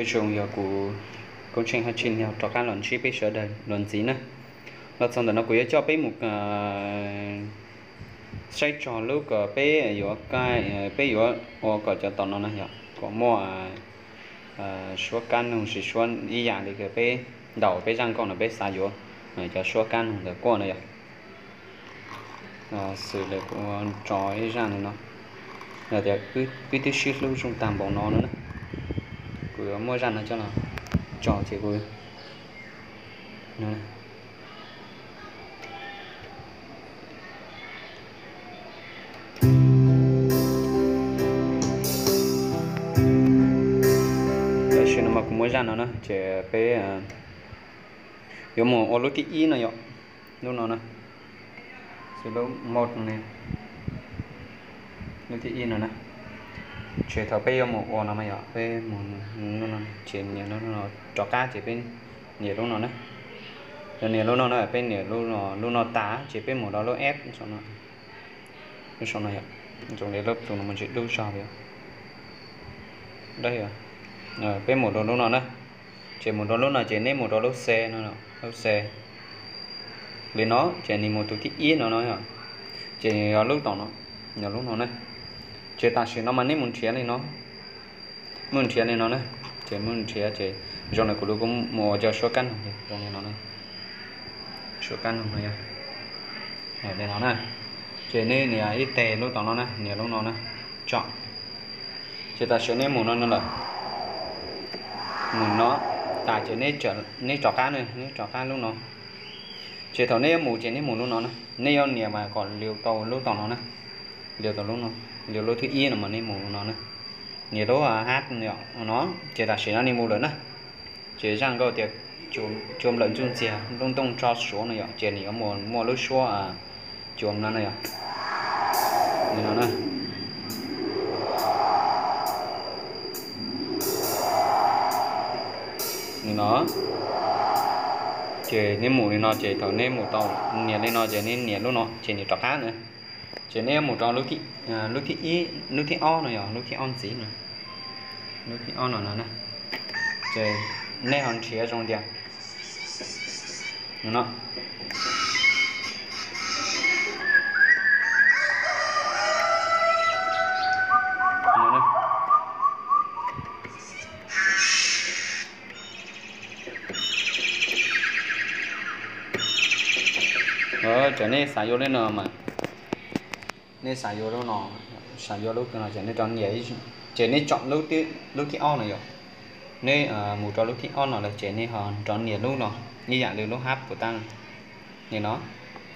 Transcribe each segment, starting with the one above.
Zoo yog kuv Koob Tsheej Haj Tsij no rov qab los ntsib peb sawv daws los ntxiv na. Los txog ntawm no kuv yuav coj peb mus saib txog lub kom peb yuav, peb yuav ua kom cov tom no na yog kom muaj suab kab noog, suab ib yam li peb ntaus peb zaj nkauj no peb xav yuav cov suab kab noog ntawd quaj no yog. Xws li kuv tso ib zaj no, yog tias wb twb sib hlub zoo tag npaum no no na, kuv yuav muab zaj no coj los tso ces kuv Tam sim no mas kuv muab zaj no na ces peb yuav mus ua lub thib ib no yom, lub no na, lub thib ib no na. Ces thaum peb yuav mus ua no mas yog peb mus lub no ces nias lub no rov qab ces peb nias lub no na. Yog nias lub no na peb nias lub no tas ces peb mus rau lub F, lub sau no yom, zoo li lub tus no mus tsis dub zog li. Peb mus rau lub no na, ces mus rau lub no ces neb mus rau lub C no, lub C. Li no ces nws mus tus thib ib no no, ces yog lub tom no, yog lub no na. Ces tam sim no mas neb mus nrhiav li no, mus nrhiav li no na, ces mus nrhiav ces zoo li kuv lub kuv mus ua cov suab kab noog zoo li no, suab kab noog no yog li no na. Ces neb nias ib teg lub tom no na, nias lub no na, tso. Ces tam sim neb mus no lawm, mus no tas ces neb rov qab, neb rov qab lub no. Ces thaum neb yuav mus ces neb mus lub no na, neb yuav nias mas kom liu tau lub tom no na, liu tau lub no, liu lub thib ib no mas neb mus no na. Nias lub H no, ces tam sim no nws mus lawm na. Ces zaj nkauj tias cua nplawm ntxuj ntxiag nplooj ntooj tso suav no yom, ces nws yuav muaj lub suab cua no na yom, li no na. Li no, ces neb mus li no ces thaum neb mus tau, nias li no ces neb nias lub no ces nws rov qab na. Ces neb yuav mus rau lub thib ib, lub thib ob no yog lub thib ob ntxiv no, lub thib ob no no na. Ces neb ho nrhiav zoo tias no. Ces neb xav yuav li no mas, neb xav yuav lub no, xav yuav lub no ces neb rov nias, ces neb tsom lub thib ob no yog, neb mus rau lub thib ob no lawm ces neb ho rov nias lub no, ib yam li lub hab puas tag li no,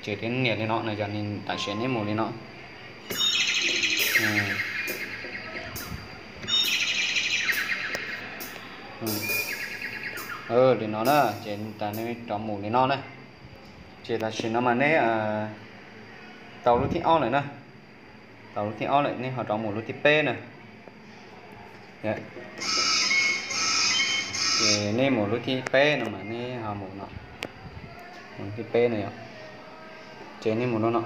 ces neb nias li no no yog tam sim neb mus li no. Li no na, ces tas neb rov mus li no na. Ces tam sim no mas neb tau lub thib ob lawm na, tau lub thib ob lawm neb ho rov mus lub thib peb na. Ces neb mus lub thib peb no mas neb ho mus no, mus lub thib peb no yom, ces neb mus lub no,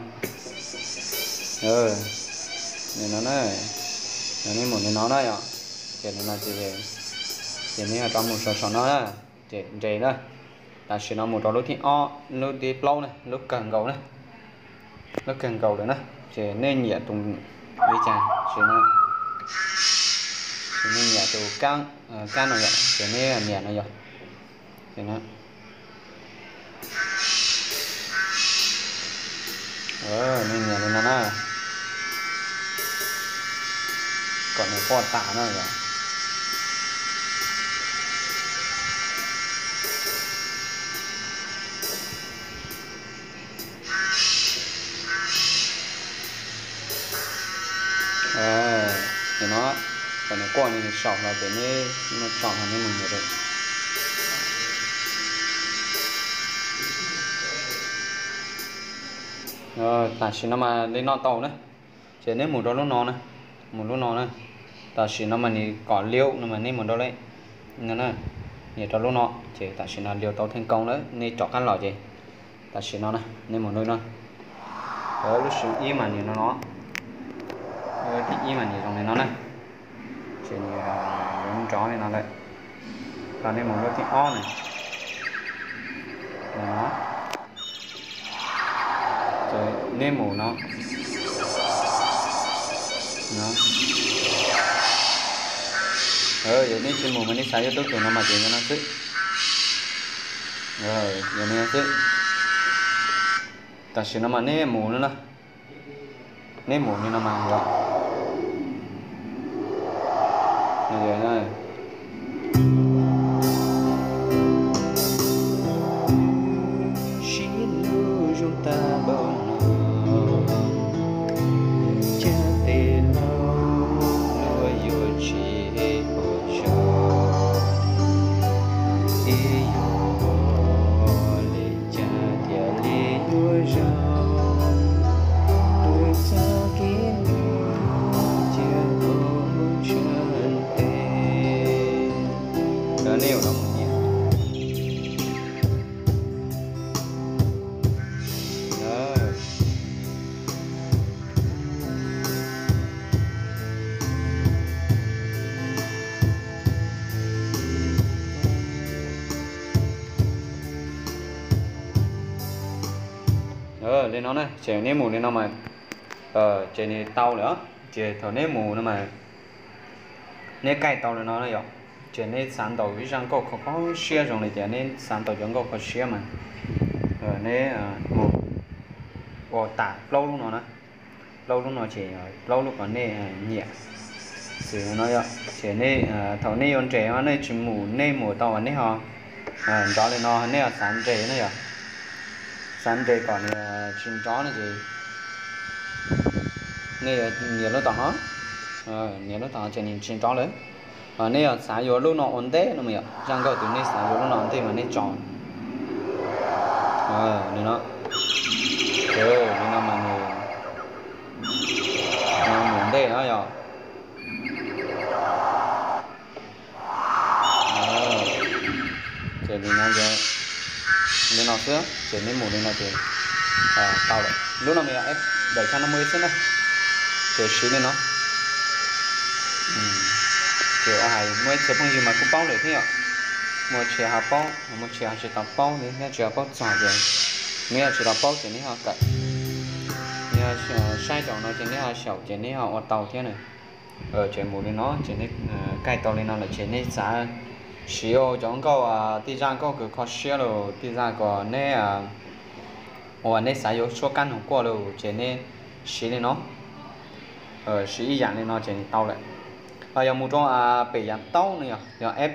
li no na, neb mus li no na yom, ces li no ces, ces neb ho rov mus saum saum no na, ces nres na. Tam sim no mus rau lub thib ob, lub thib plaub na, lub kawg nkaus na, lub kawg nkaus lawm na, ces nej nyiam tus li cas, ces nej nyiam tus kab no yom, ces nej nias no yom, nej nias li no na, kom nws quaj tas na yom. Ces no, kom nws quaj li nws saum no ces neb, neb tsom no neb mus nias rau. Tam sim no mas li no tau na, ces neb mus rau lub no na, mus lub no na. Tam sim no mas nws kom liu no mas neb mus rau li no na, nias rau lub no ces tam sim no liu tau theej koob lawm, nej rov qab los ces tam sim no na nej mus lub no. Lub xyoo ib mas nws no no, thib ib mas nws zoo li no na, ces nws yuav nrov li no lawm. Tau nej mus lub thib ob na. Ces nej mus no. Yog nej tsis mus mas nej xav yuav tub tus no mas ces yog no xwb. Yog no xwb. Tam sim no mas nej mus no na. Nej mus li no mas yog. Sib hlub zoo tag npaum no, cas tej laus luag yuav tsis ua zoo, ib yuav ua li cas thiaj li yuav zoo, tus txoj kev hlub cia ua tshwm tes. Nej mus no mus nyiam. Li no na, ces neb mus li no mas, ces nws tau lawm. Ces thaum neb mus no mas neb kaij tau li no na yom, ces neb xav ntaus ib zaj nkauj kho kho siab zoo li tias neb xav ntaus cov nkauj kho siab mas neb mus ua tas plaub lub no na. Plaub lub no ces plaub lub kom nej nyiam. Xws no yom, ces thaum nej yuav nres nej tsis mus, nej mus tau uas neb ho nrov li no, nej ho xav nres na yom, xav nres kom nws tsis nrov no ces nej nias lub tom no, nias lub tom no ces nws tsis nrov lawm. Ho nej yog xav yuav lub no ua ntej no mas yom, zaj nkauj twg nej xav yuav lub no ua ntej mas nej tso li no, li no mas nws mus ntej no yom. Ces li no, li no xwb ces neb mus li no ces tau lawm. Lub no mas yog eb daim xya no mus xwb na, ces siv li no. Ces ua hais muaj ib txhia phooj ywg mas kuj paub lawm thiab yom, muaj tsis ho paub, muaj tsis ho tsis tau paub li, nyob tsis ho paub txog ces, neb yog tsis tau paub ces neb ho kawm, neb saib rau no ces neb ho xyaum ces neb ho ua tau thiab na. Ces mus li no ces neb kaij tau li no lawm ces neb xav siv ua cov nkauj, tej zaj nkauj kws kho siab los tej zaj kom neb uas neb xav yuav suab kab noog kuaj los ces neb siv li no, siv ib yam li no ces nws tau lawm. Ho yog mus rau pem yav taub no yog, yog eb,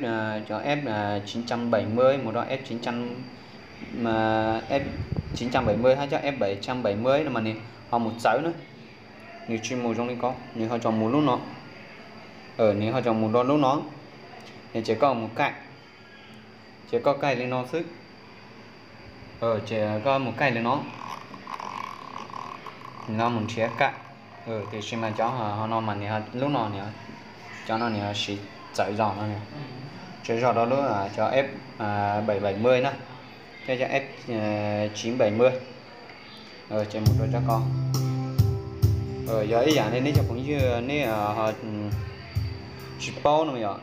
cov eb chín trăm bảy mươi mus rau eb chín trăm, eb chín trăm bảy mươi hab cov eb bảy trăm bảy mươi no mas nws ho mus txawv na. Nws tsis mus zoo li ko, nws ho tsuas mus lub no. Nws ho tsuas mus rau lub no. Ces koj mus kaij, ces koj kaij li no xwb. Ces koj mus kaij li no, no mus nrhiav kaij. Tiam sis mas cov ho no mas nws lub no, cov no nws siv txawv zog no, txawv zog rau lub cov eb bảy bảy mươi na, thiab cov eb chín bảy mươi. Ces mus rau cov ko. Yog ib yam li nej cov phooj ywg nej tsis paub no yom,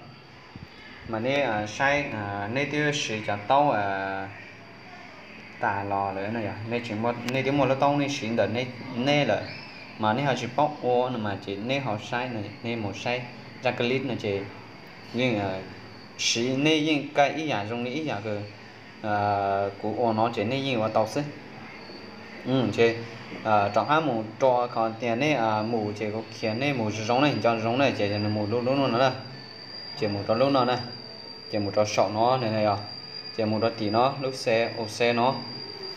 mas neb saib, neb twb siv cov taub tas los lawm no yog, nej twb muaj lub taub nej siv ntawm neb lawm, mas neb ho tsis paub ua no mas ces neb ho saib no, neb mus saib zaj clip no ces yeej siv, nej yeej kaij ib yam zoo li ib yam kuv ua no ces nej yeej ua tau xwb. Ces rov qab mus rau qhov tias nej mus ces kuv khiav nej mus zoo zoo na, nco zoo na, ces nws mus lub lub no na, ces mus rau lub no na, ces mus rau saum no yog, ces mus rau tim no lub xe, ua xe no,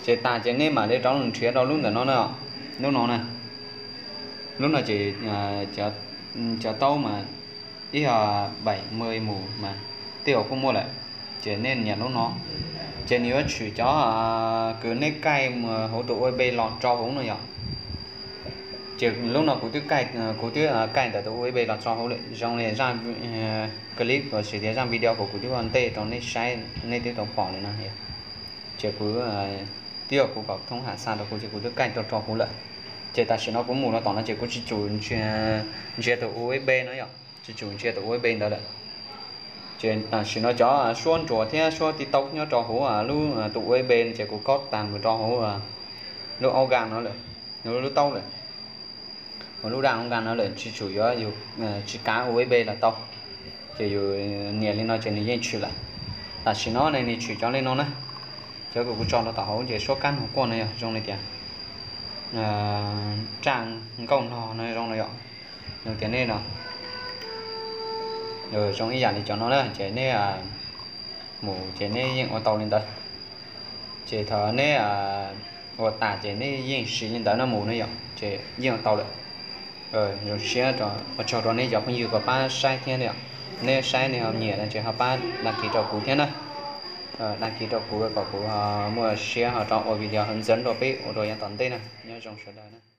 ces tas ces nej mam li rov nrhiav rau lub ntawm no na, lub no na, lub no ces cov taub mas ib yog bảy mươi mus mas tej zaum kuj muaj lawm. Ces nej nias lub no, ces nws yuav tshwm cov kws nej kaij hauv tus U S B los rau hauv no yom. Ces lub no kuv twb kaij, kuv twb kaij ntawm tus U S B los tso hauv lawm, zoo li zaj clip los sis tias zaj video kuv, kuv twb ua ntej rau nej saib, nej twb tau pom lawm no. Ces kuv twb yog kuv kom thoob ham xa rau kuv ces kuv twb kaij rau rau huv lawm. Ces tam sim no kuv mus rau tom no ces kuv tsis tsum ntsia tus U S B no yom, tsis tsum ntsia tus U S B ntawd lawm. Ces tam sim no cov suab nruas thiab suab tib taub nyob rau hauv lub tus U S B ces kuv kob tas mus rau hauv lub aub ga no lawm, lub taub lawm. Hauv lub da aub ga no lawm, tsis tsum yuav, yus tsis kav U S B los tau. Ces yus nias li no ces nws yeej tshwm lawm. Tam sim no ne nws tshwm cov li no na. Cov kuv tso rau tom hauv ces suab kab nog quaj no yog zoo li tias raj nkauj nog no zoo no yom. Zoo tias nej no, zoo ib yam li cov no na ces nej mus ces nej yeej ua tau li ntawd. Ces thaum neb ua tas ces neb yeej siv li ntawd no mus no yom, ces yeej ua tau lawm. Zoo siab ua tsaug rau neb cov phooj ywg uas pab saib thiab yom. Neb saib nej ho nyiam no ces ho pab đăng ký rau kuv thiab na. Đăng ký rau kuv kom kuv ho muaj siab ho rov ua video hov ntxiv rau peb ua dua yav tom ntej na. Nyob zoo sawv daws na.